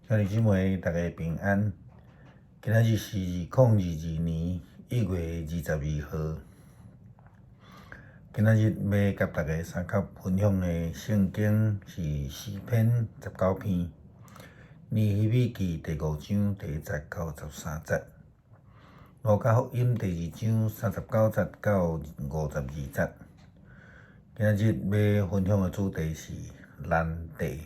兄弟姊妹，大家平安。今仔日是2022年1月22號。今仔日欲佮大家相佮分享的聖經是詩篇19篇，尼希米記第五章第一節到13節，路加福音第二章39節到52節。今仔日欲分享的主題是難題。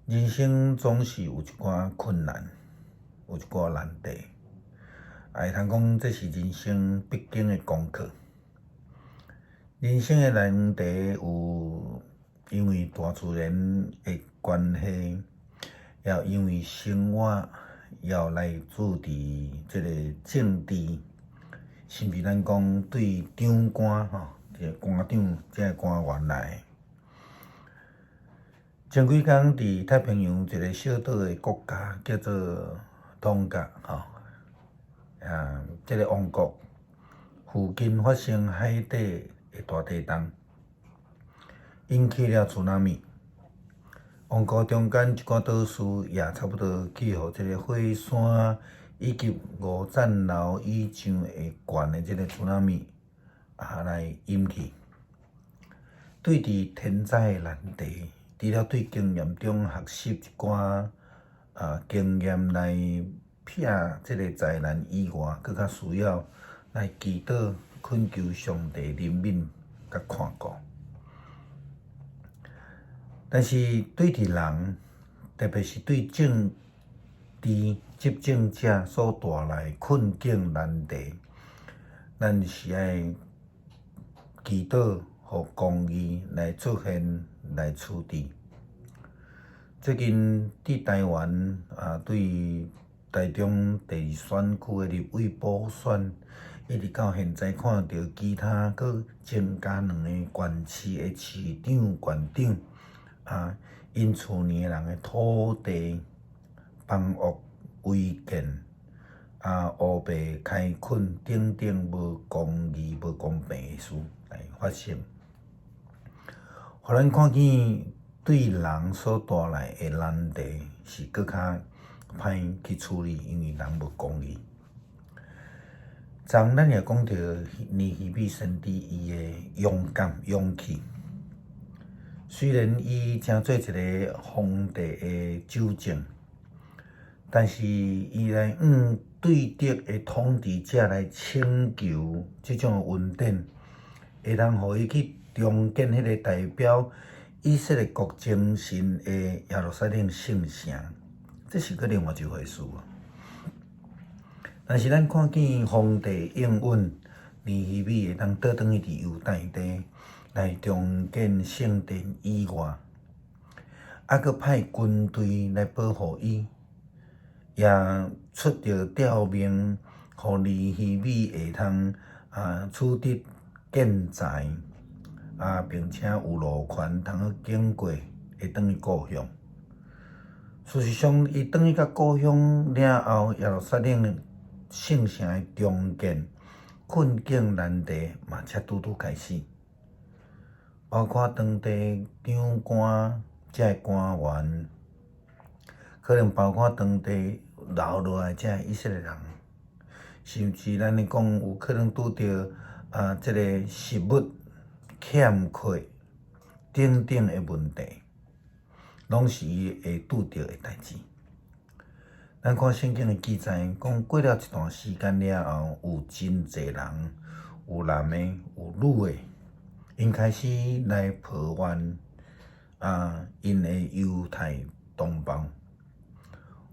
人生總是有一寡困難，有一寡難題，也會通講這是人生必經的功課。人生的難題有因為大自然的關係，也有因為生活，也有來自佇這個政治，甚至咱講對長官吼，這個官長這個官員來。前幾工佇太平洋一個小島的國家叫做湯加吼，啊，這個王國附近發生海底的大地動，引起了津波。王國中間一寡島嶼也差不多去予這個火山以及五層樓以上會懸的這個津波啊來引起。對佇天災的難題，除了對經驗中學習一寡啊經驗來避這個災難以外，閣較需要來祈禱懇求上帝憐憫佮看顧。但是對佇人，特別是對政治執政者所帶來的困境難題，咱是愛祈禱，予公義來出現來處置。最近佇台灣啊，對台中第二選區的立委補選，一直到現在看著其他閣增加兩个縣市的市長、縣長啊，𪜶厝內的人的土地、房屋違建啊、烏白開墾等等無公義、無公平的事來發生，予咱看見對人所帶來的難題是閣較歹去處理，因為人無公義。昨咱也講著尼希米先知伊的勇敢、勇氣。雖然伊成做一个皇帝的酒政，但是伊來向對敵的統治者來請求這種恩典，會通予伊去重建彼個代表以色列國精神的耶路撒冷聖城，這是閣另外一回事。但是咱看見皇帝應允尼希米會當倒轉去佇猶大地來重建聖殿以外，猶閣派軍隊來保護伊，也出著詔命，予尼希米會通啊取得建材啊，並且有路權通好經過會轉去故鄉。事實上，伊轉去到故鄉了後，耶路撒冷聖城的重建困境難題嘛，才拄拄開始。包括當地長官、這个官員，可能包括當地留落來這个以色列人，甚至咱咧講有可能拄著啊，這个食物欠缺等等的問題，攏是伊會拄著的代誌。咱看聖經的記載，講過了一段時間了後，有真濟人，有男的，有女的，𪜶開始來抱怨啊，𪜶的猶太同胞。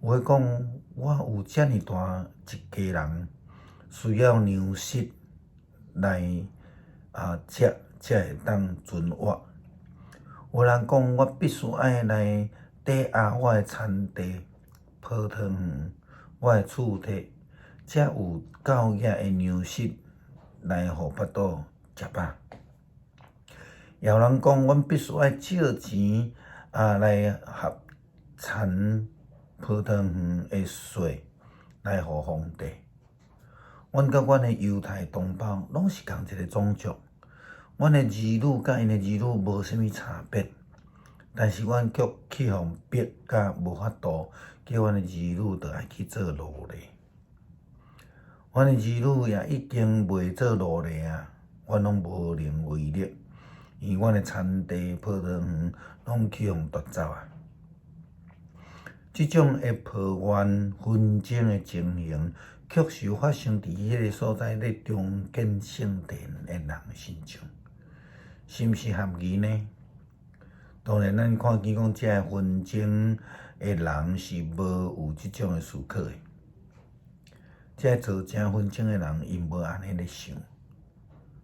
有的講，我有遮爾大一家人需要糧食來啊食，才會當存活。有人講，我必須愛來抵押我的田地、葡萄園、我的厝地，才有夠額的糧食來予腹肚食飽。也有人講，阮必須愛借錢啊來合田葡萄園的稅來予皇帝。阮佮阮的猶太同胞攏是仝一个種族，阮的兒女佮𪜶的兒女無啥物差別。但是阮卻去予逼甲無法度，叫阮的兒女著愛去做奴隸。阮的兒女也已經賣做奴隸啊，阮攏無能為力，因為阮的田地、葡萄園攏去予奪走啊。這種的抱怨紛爭的情形，確實發生佇彼个所在咧重建聖殿的人身上，是毋是合宜呢？當然，咱看見講，這个紛爭的人是無有這種的思考的。這个造成紛爭的人，𪜶無按呢咧想。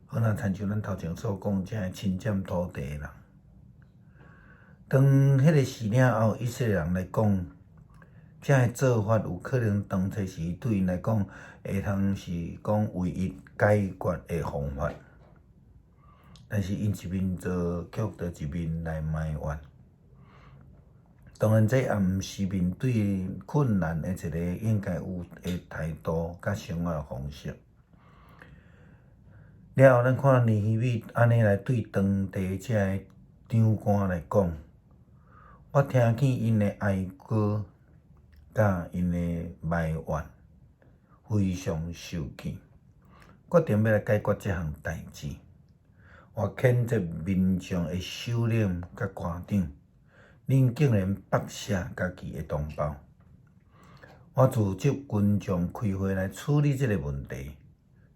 好若親像咱頭前所講，這个侵佔土地的人，當彼个死了後，以色列人來講，這个做法有可能當初時對𪜶來講，會通是講唯一解決的方法。但是𪜶一面做，卻佇一面來埋怨。當然，這也毋是面對困難的一個應該有的態度佮生活方式。了後，咱看尼希米按呢來對當地這个長官來講，我聽見𪜶的哀歌，佮𪜶的埋怨，非常受氣，決定欲來解決這項代誌。我譴責民眾的首領佮官長，恁竟然剝削家己的同胞。我組織群眾開會來處理這个問題，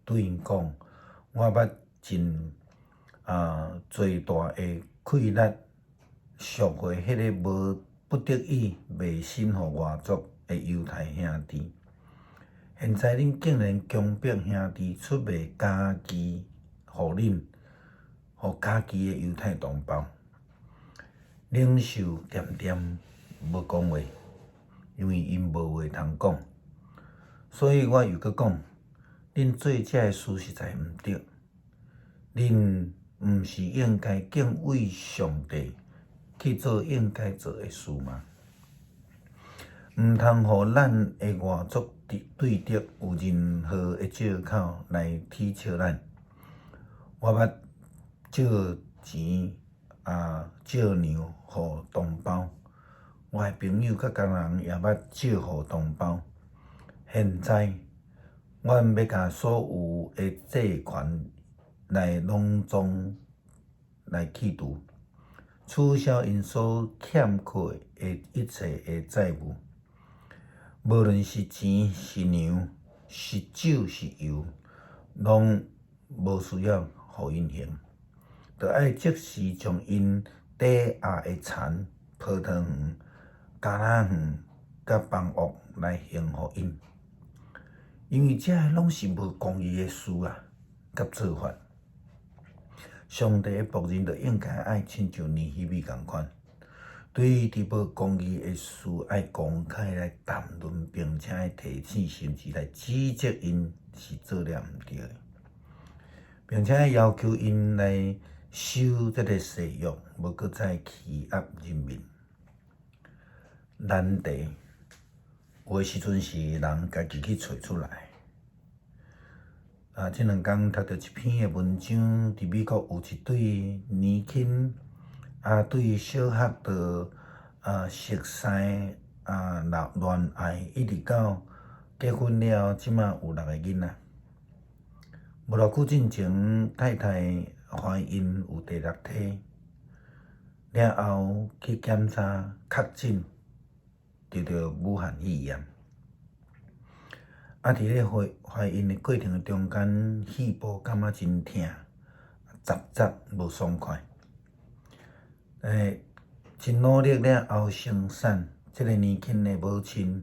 對𪜶講，我捌盡濟大的氣力贖回彼个無不得已賣身予外族的猶太兄弟。現在恁竟然強迫兄弟出賣家己，予恁，予家己的猶太同胞。領袖恬恬無講話，因為𪜶無話通講。所以我又閣講，恁做這个事實在毋對。恁毋是應該敬畏上帝去做應該做的事嗎？毋通予咱的外族對敵有任何的藉口來恥笑咱。我捌借錢借糧予同胞，我的朋友佮工人也捌借予同胞。現在，阮欲共所有的債權來攏總來去除，取消𪜶所欠缺的一切的債務，無論是錢是糧是酒是油，攏無需要予𪜶還，著愛即時將𪜶抵押的田、葡萄園、橄欖園佮房屋來還予𪜶，因為這个攏是無公義的事啊，佮做法。上帝的僕人就應該愛親像尼希米仝款，對於佇無公義的事愛公開來談論，並且愛提醒，甚至來指責𪜶是做了毋對的，並且愛要求𪜶來守這个誓約，無閣再欺壓人民。難題有的時陣是人家己去揣出來。這兩工讀著一篇的文章，佇美國有一對年輕對小學就熟似戀愛，一直到結婚了後，這馬有六个囡仔。無偌久進前，太太懷孕有第六胎，了後去檢查確診得著武漢肺炎。佇咧懷孕的過程的中間，腹部感覺真疼，雜雜無爽快。真努力了後生產，這个年輕的母親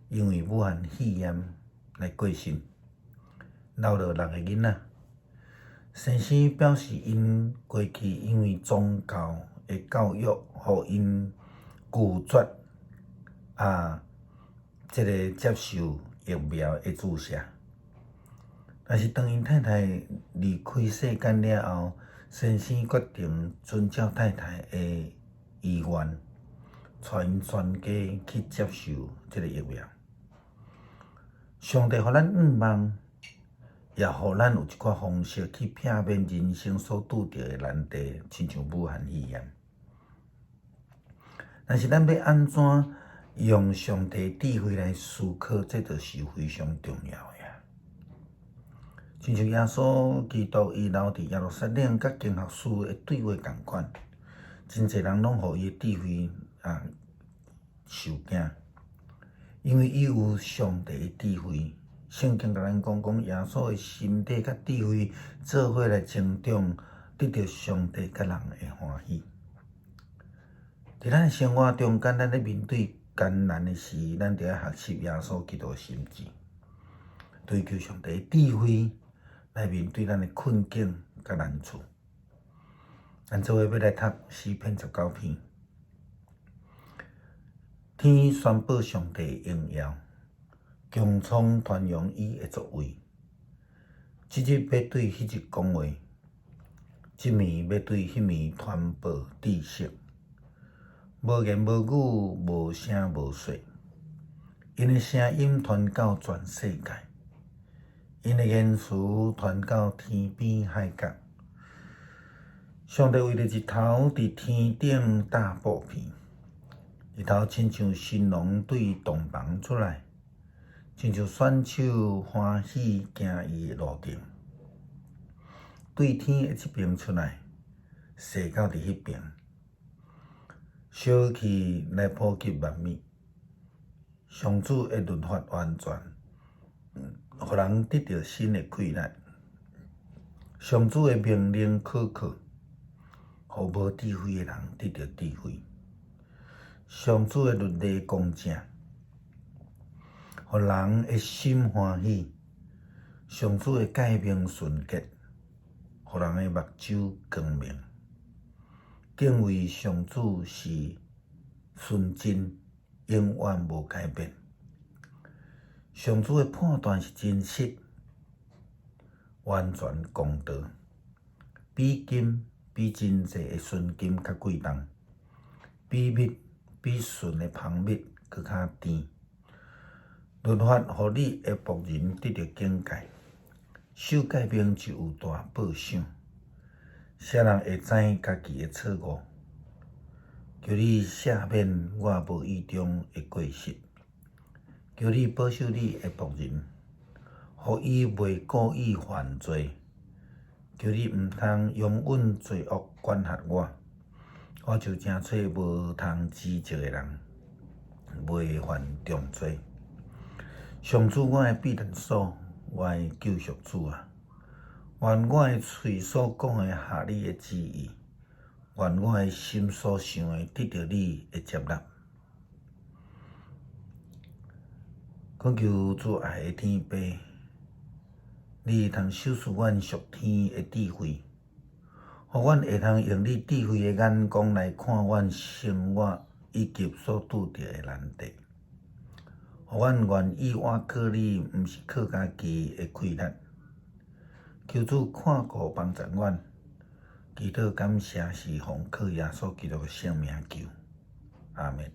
因為武漢肺炎來過身，留落六個囡仔。先生表示，𪜶過去因為宗教的教育，予𪜶拒絕這个接受疫苗的注射。但是當𪜶太太離開世間了後，先生決定遵照太太的意願，帶𪜶全家去接受這个疫苗。上帝予咱向望，也予咱有一寡方式去避免人生所拄著的難題，親像武漢肺炎。但是咱欲按怎用上帝智慧來思考，這就是非常重要的啊！親像耶穌基督伊留佇耶路撒冷，佮經學士的對話仝款，真濟人攏予伊的智慧啊受驚，因為伊有上帝的智慧。聖經共咱講講，耶穌的心底佮智慧做伙來成長，得著上帝佮人的歡喜。佇咱生活中間，咱咧面對艱難的時，咱著愛學習耶穌基督的心志，追求上帝的智慧來面對咱的困境佮難處。咱做伙欲來讀詩篇19篇，天宣布上帝的榮耀，穹蒼傳揚伊的作為。這日欲對彼日講話，這暝欲對彼暝傳報知識。無言無語，無聲無說，𪜶的聲音傳到全世界，𪜶的言辭傳到天邊海角。上帝為著日頭佇天頂搭布片，日頭親像新郎對洞房出來，親像選手歡喜行伊的路程，對天的這爿出來，踅到佇彼爿，燒氣來普及萬物。上主的律法完全，予人得著新的氣力。上主的命令可靠，予無智慧的人得著智慧。上主的律例公正，予人的心歡喜。上主的誡命純潔，予人的目睭光明。敬畏上主是純真，永遠無改變。上主的判斷是真實，完全公道，比金比真濟的純金較貴重，比蜜比純的蜂蜜閣較甜。律法予你的僕人得著警戒，守誡命就有大報賞。啥人會知家己的錯誤？求你赦免我無意中的過失，求你保守你的僕人，予伊袂故意犯罪。求你毋通容忍罪惡管轄我，我就成做無通指責的人，袂犯重罪。上主，我的避難所，我的救贖主啊！願我的喙所講的合你的旨意，願我的心所想的得著你的接納。懇求主愛的天父，你通賞賜阮屬天的智慧，予阮會通用你智慧的眼光來看阮生活以及所拄著的難題，予阮願意倚靠你，毋是靠家己的氣力。求主看顧幫助阮，祈禱感謝是奉靠耶穌基督的聖名求，阿們。